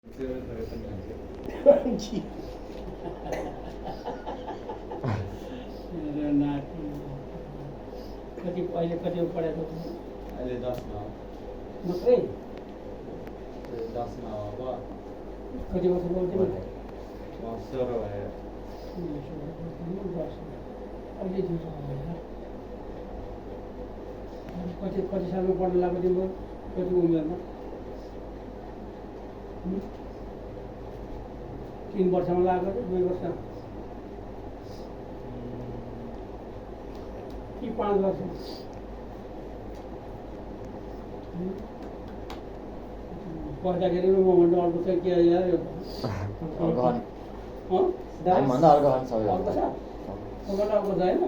कति अहिले कति पढाएको अहिले 10मा मात्रै 10मा अब कति वर्ष पढ्थ्यो म 16 भयो। अहिले कति कति सालमा पढ्न लाग्यो तिम्रो कति उमेरमा 3 वर्षमा लाग्यो 2 वर्ष कि 5 वर्ष पढ्दाखेरि म भन्दा अर्को चाहिँ के यार यो अर्को छ होइन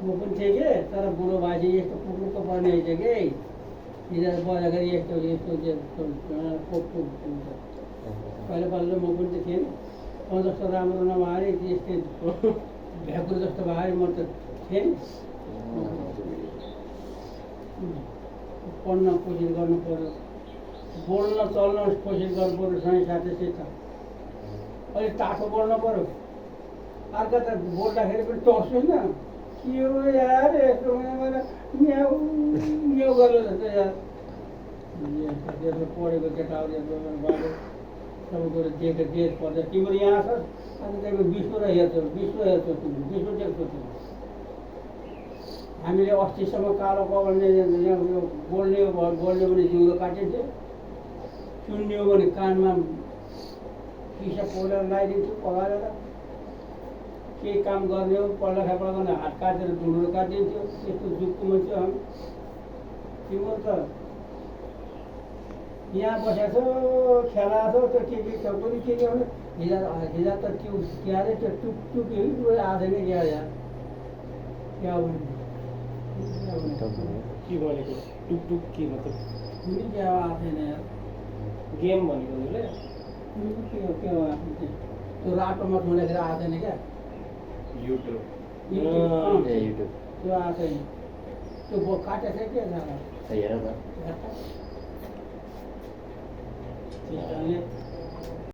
म पनि थिएँ कि तर बुढो बाजे यस्तो कुकुरको पर्ने रहेछ कि हिजो बजाखेरि यस्तो यस्तो पोपको हुन्छ पहिला पहिला म पनि त थिएँ नि जस्तो राम्रो नभए यस्तै भ्याकुर जस्तो भयो म त थिएँ पढ्न कोसिस गर्नु पऱ्यो बोल्न चल्न कोसिस गर्नु पऱ्यो सँगै साथीसित अलिक टाठो बोल्नु पऱ्यो अर्का त बोल्दाखेरि पनि टस्छु नि के हो यार यस्तो म्याउ म्याउ गर्नु जस्तो यार पढेको केटाहरू बाटो सबै कुरो देखेर देश पर्छ तिम्रो यहाँ छ अनि त्यहाँको विश्व हेर्छौ तिम्रो विश्व देख्छौ तिम्रो हामीले अस्तिसम्म कालो कवलले यो बोल्ने भने जिउरो काटिन्थ्यो सुन्ने हो भने कानमा पिसा पोलेर लगाइदिन्थ्यो पगालेर केही काम गर्ने हो पल्ला खापडा गर्ने हात काटेर ढुँडो काटिदिन्थ्यो त्यस्तो जुगको मान्छे हामी तिम्रो त यहाँ बसेको छ खेला छ त्यो के छ पनि के भने हिजो त त्यो के अरे त्यो टुकटुक आएको छैन क्या यार क्या भने के भनेको टुकटुक के मतलब क्या आएको छैन यार गेम भनेको उसले के हो त्यो रातो मत हुँदाखेरि आएको छैन क्या युट्युब त्यो आएको छैन त्यो काटेको छ के हेर त त्यस कारणले